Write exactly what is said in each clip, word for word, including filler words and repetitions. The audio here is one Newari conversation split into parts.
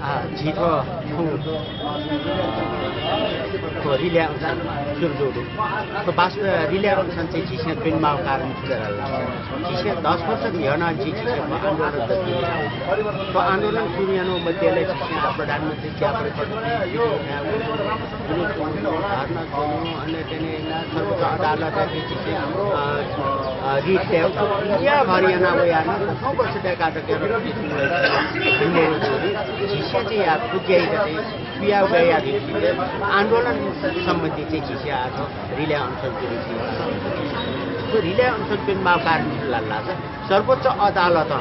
आ, झी थ्व, थ्व रिले अनसन सुरु जूगु दु। थ्व वास्तव रिले अनसन चाहिँ झीसं त्वनेमाःगु कारण छु खः धाःसा, झीसं दस वर्ष न्ह्यः नं झीसं थ्व आन्दोलन सुरु यानागु। थ्व आन्दोलन सुरु यानागु मध्यय् ला झीसं आ प्रधानमन्त्री ज्या प्रकट धर्ना च्वनेगु, अन तने यानाः सर्वोच्च अदालतय् झीसं, अ, अ, रिट तयेगु, दुनियाभर यानाः वयाः नं दसौं वर्ष दय्काः तक झीसं चाहिँ याःगु ज्यायात चाहिँ सुयाः वयाः आन्दोलन सम्बन्धी चाहिँ झीसं आः थ्व रिले अनसन च्वने। थ्व रिले अनसन च्वनेमाःगु कारण छु धाःसा सर्वोच्च अदालतं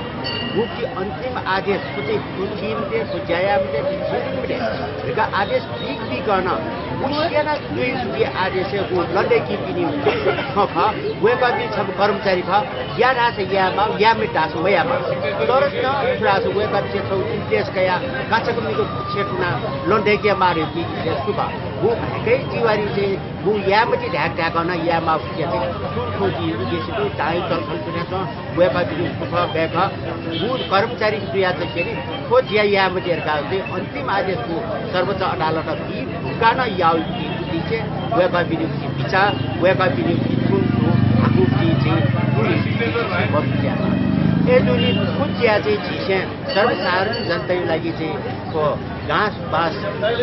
गुकी अन्तिम आदेश, थ्व चाहिँ थ्व च्वने मते, थ्व ज्या याये मते, थ्व च्वने मते धकाः आदेश बीक बीकं नं उस्याना जुइगु आदेशय् व लँदय्कीपिनि खँ खः। वय्कःपिं छम्ह कर्मचारी खः, या धाःसा यायेमाः, याये मते धाःसा मयायेमाः। तर नं छु धाःसा वय्कःपिं छगू उद्देश्य कयाः काचाक्क मिखा छेँ थुनाः लँदय्केमाः धइगु उद्देश्य छु खः? व थुकी तिवारी चाहिँ व याये मते धाय्क धाय्कं नं यायेमाःगु ज्या चाहिँ सुरु थ्व उद्देश्य दु। दाइ चलखल दुनेसं वय्कःपिनि सुख गय्क व कर्मचारी जुयाच्वंसेंलि थ्व ज्या याये मते धकाः चाहिँ अन्तिम आदेश व सर्वोच्च अदालतं बी धुंकाः नं याःगु उद्देश्य वय्कःपिनि बिचाः, वय्कःपिनि थुगु हाकुगु चाहिँ अय् दुने थ्व ज्या चाहिँ झीसं सर्वसाधारण जनताया लागि चाहिँ थ्व गाँस बास,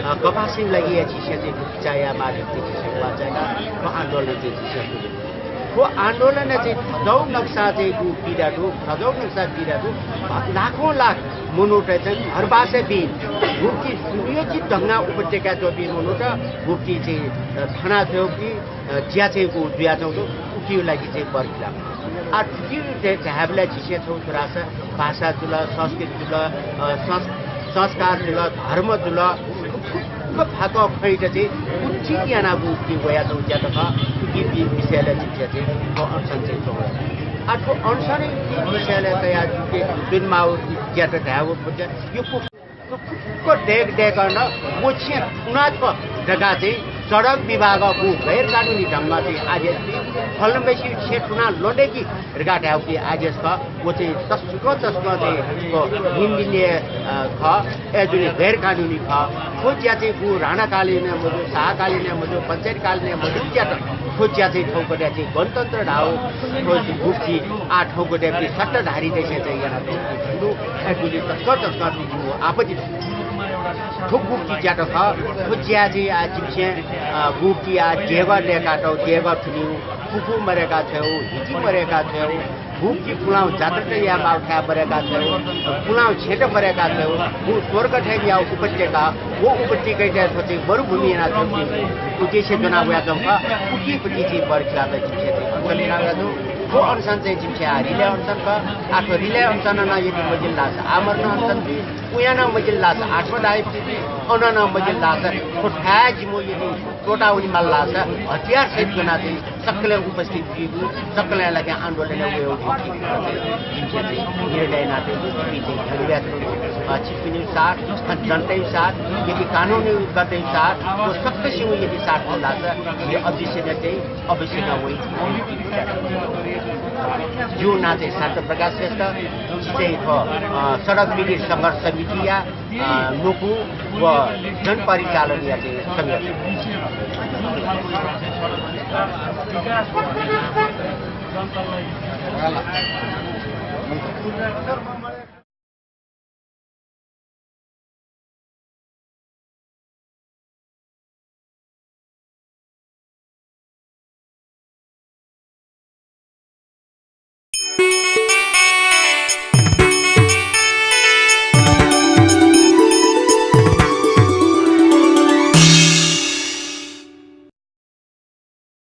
अ, कपासया लागि या झीसं चाहिँ बिचाः यायेमाः धइगु झीसं वाचा यानाः थ्व आन्दोलन चाहिँ झीसं थ्व आन्दोलनय् चाहिँ थज्याःगु नक्सा चाहिँ गु पीडा दु, थज्याःगु नक्सा पीडा दु। लाखौं लाख मनूत चाहिँ घरबासय् बी, गुकी सुनियोजित ढंगं उपत्यकाय् च्वंपिं मनूत, गुकी चाहिँ, अ, थना च्वंपिं, अ, ज्या चाहिँ गु जुयाच्वंगु दु, उकिया लागि चाहिँ बरखिलाप। आ, थुकिया चाहिँ धायेबलय् झीसं छगू छु धाःसा भाषा जुल, संस्कृति जुल, अ, संस-, संस्कार जुल, धर्म जुल, फुक्क फातः खँयात चाहिँ उचित यानाः गुकी वयाच्वंगु ज्या खः। थुकिया विषयलय् झीसं चाहिँ थ्व अनसन चाहिँ च्वंगु। आ, थ्व अनसनया विषयलय् तयाः जुके जुन माउ ज्यात धायेगु फुक्क, यो फुक्क दय्क दय्कं नं व छेँ थुना थ्व धकाः चाहिँ सडक विभागं गैरकानुनी ढंगं चाहिँ आदेश बी, फलानाम्हसिया छेँ थुनाः लँदय्की धकाः धायेगु आदेश खः। व चाहिँ तसकं तसकं चाहिँ व निन्दनीय, अ, खः। अय् दुने गैरकानुनी खः। थ्व ज्या चाहिँ गु राणाकालीन मजू, शाहकालीन मजू, पञ्चायतकालीन मजू ज्यात थ्व ज्या चाहिँ थौंकन्हय् चाहिँ गणतन्त्र धाःगु थ्व चाहिँ गुकी आ थौंकन्हय् सत्ताधारी देशय् चाहिँ यानातःगु दु। अय् दुने तसकं तसकं आपत्ति दु। थ्व गुकी ज्यात खः। थ्व ज्या चाहिँ आ जिमिसं, अ, गुकी आ देगः दय्कातःगु, देगः थुनीगु, कुकु मदय्का छ्वयेगु, हिति मदय्का छ्वयेगु, गुकी पुलांगु जात्रात यायेमाःगु थाय् मदय्का छ्वयेगु, पुलांगु छेँत मदय्का छ्वयेगु, व स्वर्ग थें याःगु उपत्यका, व उपत्यकायात थ्व चाहिँ मरुभूमि यानातःगु उद्देश्य ज्वनाः वयाच्वंगु खः। उकिया प्रति चाहिँ बरखिलाप जिमिसं चाहिँ अनसन याना वयाच्वंगु। थ्व अनसन चाहिँ जिमिसं आ रिले अनसन खः। आ थ्व रिले अनसनं नं यदि मजिल धाःसा आमरण अनसन जुइ, उयां नं मजिल धाःसा आत्मदाह जुइ, अनं नं मजिल धाःसा थ्व थाय् जिमिगु यदि त्वःता वनेमाल धाःसा हतियार सहित ज्वनाः चाहिँ सकलें उपस्थित जुइगु, सकलें लागिं आन्दोलनय् वयेगु जिमिसं चाहिँ निर्णय यानातःगु, इपिं चाहिँ न्ह्यःने वयाच्वंगु दु। अ, छिकपिनिगु साथ, जनताया साथ, यदि कानुनगतया साथ, व सकसिगु यदि साथ दु धाःसा झी अवश्य नं चाहिँ, अवश्य नं वइ। जिगु नां चाहिँ शान्त प्रकाश श्रेष्ठ, जि चाहिँ थ्व, अ, सडक विधि संघर्ष समितिया अ, न्वकू व जनपरिचालनया चाहिँ संयोजक।